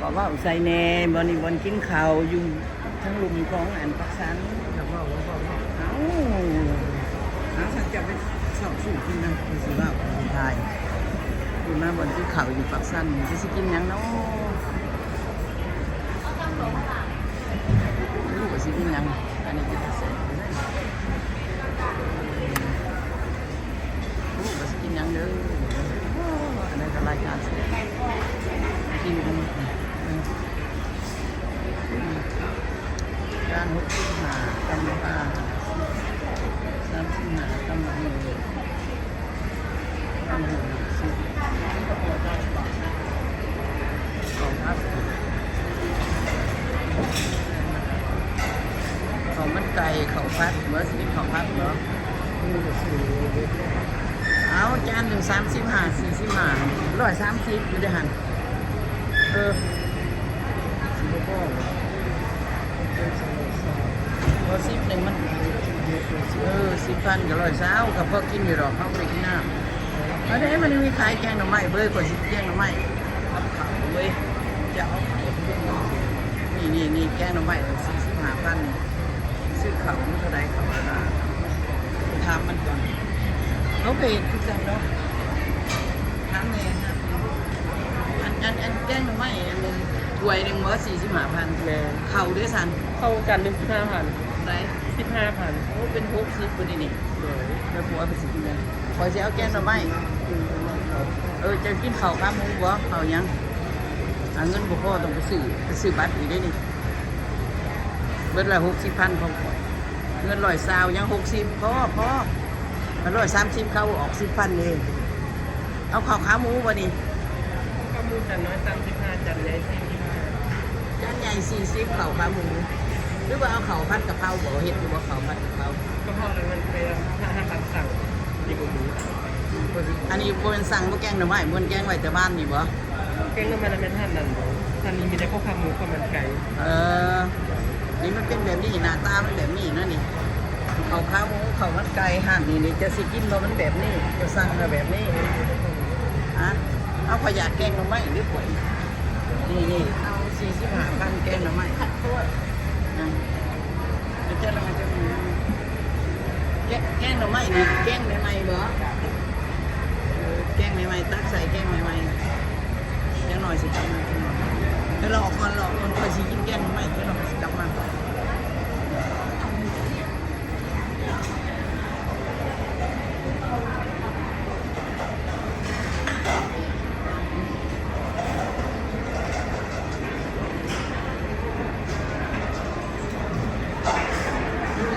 ກໍເວົ້າໃສ່ແດ່ ບ່ອນນີ້ບ່ອນກິນເຂົ້າຢູ່ທາງລຸ່ມຂອງອັນປາກຊັນ. ຢາກເວົ້າ ເວົ້າ ເວົ້າ ເວົ້າ. ເອົ້າ ເອົາ ສັນຈະໄປຊອກຊື້ກິນນຳ ເພິ່ນຊິເວົ້າ ເພິ່ນຊິຖ່າຍ. ເພິ່ນມາບ່ອນກິນເຂົ້າຢູ່ປາກຊັນ ຊິ ຊິກິນຫຍັງເນາະ? ບໍ່ຮູ້ວ່າຊິກິນຫຍັງ ອັນນີ້ເປັນແຊບ. ໂອ້ ວ່າຊິກິນຫຍັງເດີ. ໂອ້ ອັນນັ້ນກໍລາຍການແຊບ ກິນກັນ. ຈານຫົກສິບຫ້າ ຕຳໝາກຫຸ່ງ ສາມສິບຫ້າ ຕຳໝາກຫຸ່ງ ຕຳໝາກຫຸ່ງ ເຂົ້າຜັດ ເຂົ້າມັນໄກ່ ເຂົ້າຜັດ. ເມື່ອຊິກິນເຂົ້າຜັດເນາະ. ເອົາ ຈານໜຶ່ງ ສາມສິບຫ້າ ສີ່ສິບຫ້າ ຮ້ອຍສາມສິບຢູ່ເດ້ຫັ້ນ. ເອີ ຊິບໍ່ພໍຫວາ? ບໍ່ ສິບໜຶ່ງມັນ ເອີ ສິບພັນກໍຮ້ອຍຊາວ ກໍພໍກິນຢູ່ດອກ ເຮົາບໍ່ໄດ້ກິນນ້ຳ. ອັນນີ້ມັນມີຂາຍແກງໜໍ່ໄມ້ເວີຍ ຂ້ອຍຊິແກງໜໍ່ໄມ້ກັບເຂົ້າເວີຍ. ຈະເອົາເຂົ້າ ນີ້ໆໆ ແກງໜໍ່ໄມ້ສີ່ສິບຫ້າພັນ ຊື້ເຂົ້າມັນເທົ່າໃດ ເຂົ້າລະນາ ຖາມມັນກ່ອນ. ເຮົາກໍເຮັດຄືກັນເນາະ ຖາມແດ່. ອັນ ອັນ ອັນແກງໜໍ່ໄມ້ອັນໜຶ່ງ ຖ້ວຍໜຶ່ງບໍ່ ສີ່ສິບຫ້າພັນ. ແມ່ນ. ເຂົ້າເດ້ຊັ້ນ? ເຂົ້າກັນໜຶ່ງສິບຫ້າພັນ. ເທົ່າໃດ? ສິບຫ້າພັນ. ໂອ້ ເປັນຫົກສິບພຸ້ນເດນີ້. ໂດຍ. ແລ້ວຜົວເພິ່ນຊິກິນຫຍັງ? ຂ້ອຍຊິເອົາແກງໜໍ່ໄມ້. ເອີ ເຈົ້າກິນເຂົ້າຂາໝູບໍ່? ເຂົ້າຫຍັງ? ຫາເງິນບໍ່ພໍ ຕ້ອງໄປຊື້ ໄປຊື້ບັດອີກເດ້ນີ້. ເບິດລະຫົກສິບພັນຂອງຂ້ອຍ ເງິນຮ້ອຍຊາວ ຍັງຫົກສິບ ພໍ ພໍ ມັນຮ້ອຍສາມສິບ ເຂົາອອກສິບພັນເດ້. ເອົາເຂົ້າຂາໝູບໍ່ນີ້? ເຂົ້າຂາໝູ ຈານນ້ອຍສາມສິບຫ້າ ຈານໃຫຍ່ສີ່ສິບຫ້າ. ຈານໃຫຍ່ສີ່ສິບ ເຂົ້າຂາໝູ ຫຼືວ່າເອົາເຂົ້າຜັດກະເພົາບໍ່? ເຮັດຢູ່ບໍ່ເຂົ້າຜັດກະເພົາ? ກະເພົາລະມັນໄປ ຖ້າ ຖ້າ ຖ້າສັ່ງ ນີ້ບໍ່ມີ. ອັນນີ້ບໍ່ແມ່ນສັ່ງບໍ່ ແກງໜໍ່ໄມ້ ບໍ່ແມ່ນແກງໄວ້ແຕ່ວານນີ້ບໍ່? ແກງໜໍ່ໄມ້ລະແມ່ນຮ້ານນັ້ນບໍ່? ຮ້ານນີ້ມີແຕ່ເຂົ້າຂາໝູ ເຂົ້າມັນໄກ່. ເອີ ນີ້ມັນເປັນແບບນີ້ ໜ້າຕາມັນແບບນີ້ນະນີ້ ເຂົ້າຂາໝູ ເຂົ້າມັນໄກ່. ຮ້ານນີ້ນີ້ ເຈົ້າຊິກິນບໍ່ ມັນແບບນີ້ ເຈົ້າສັ່ງມາແບບນີ້. ຮະ? ເອົາ ຂ້ອຍຢາກແກງໜໍ່ໄມ້ເດີຂ້ອຍ. ນີ້ໆ ເອົາສີ່ສິບຫ້າພັນ ແກງໜໍ່ໄມ້. ອາ ແກງ ແກງໜໍ່ໄມ້ນີ້ ແກງໃໝ່ໆບໍ່? ເອີ ແກງໃໝ່ໆ ຕັກໃສ່ແກງໃໝ່ໆ. ຈັກໜ້ອຍຊິກັບມາ ເດີ ລໍກ່ອນ ລໍກ່ອນ ຂ້ອຍຊິກິນແກງໜໍ່ໄມ້ ຈັກໜ້ອຍຊິກັບມາ.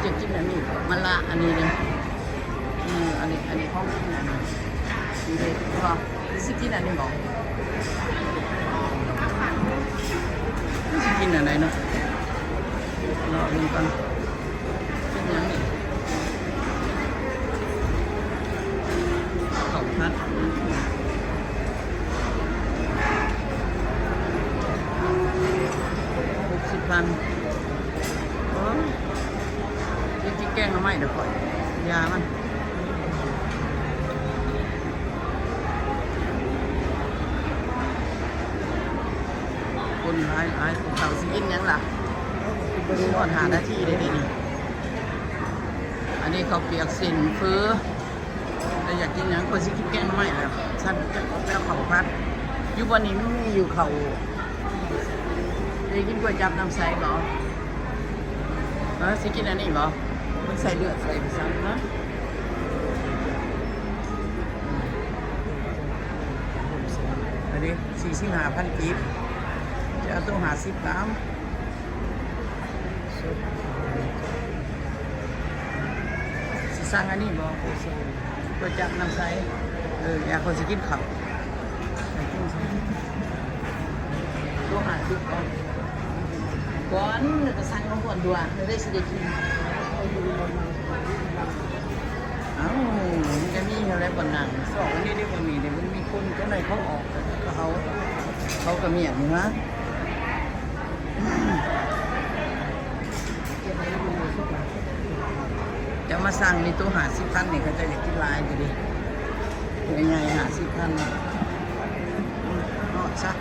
ຢາກກິນອັນນີ້ ມະລະອັນນີ້ເດ້. ເອີ ອັນນີ້ ອັນນີ້ຂອງກິນອັນນີ້ ນີ້ເດ້ ຊິກິນອັນນີ້ບໍ່? ຊິກິນອັນໃດເນາະ? ລໍເບິ່ງກ່ອນ. ເປັນຫຍັງນີ້? ເຂົ້າຜັດ ຫົກສິບພັນ. ໂອ້ຍ ກິນແກງໜໍ່ໄມ້ເດີຂ້ອຍ ຢ່າມັນ. ຄົນຫຼາຍໆ ເຂົາຊິກິນຫຍັງລະ? ບໍ່ຮອດຫ້ານາທີເດ້ນີ້. ອັນນີ້ເຂົ້າປຽກເສັ້ນເຝີ ແຕ່ຢາກກິນຫຍັງ ຂ້ອຍຊິກິນແກງໜໍ່ໄມ້ແລ້ວ ຊັ້ນແລ້ວເຂົ້າຜັດ. ຢູ່ບ່ອນນີ້ມັນມີຢູ່ເຂົ້າ ໄດ້ກິນກວຍຈັບນ້ຳໃສບໍ່? ເອີ ຊິກິນອັນນີ້ບໍ່? ມັນໃສ່ເລືອດໃສ່ໄປຊັ້ນນະ. ອັນນີ້ສີ່ສິບຫ້າພັນກີບ ຈະເອົາໂຕຫ້າສິບກຣາມ. ຊິສັ່ງອັນນີ້ບໍ່? ກວຍຈັບນ້ຳໃສ. ເອີ ຢາກ ຂ້ອຍຊິກິນເຂົ້າ. ໂຕຫ້າສິບກ່ອນ ກ່ອນ ແລ້ວກໍສັ່ງມາກ່ອນຕົວະ ແລ້ວໄດ້ຊິໄດ້ກິນ. ເອົ້າ ມັນກໍມີຢູ່ແລ້ວບ່ອນນັ່ງ ຊອກອັນນີ້ເດ້ ບ່ອນນີ້ເດ້ ມັນມີຄົນ ຈັ່ງໃດເຂົາອອກ ເຂົາ ເຂົາກໍມີອັນນີ້ມາ. ເຈົ້າມາສັ່ງນີ້ ໂຕຫ້າສິບພັນນີ້ ເຂົາເຈົ້າຢາກກິນຫຼາຍຢູ່ເດ້ ໂຕໃຫຍ່ຫ້າສິບພັນ ເນາະຊະ.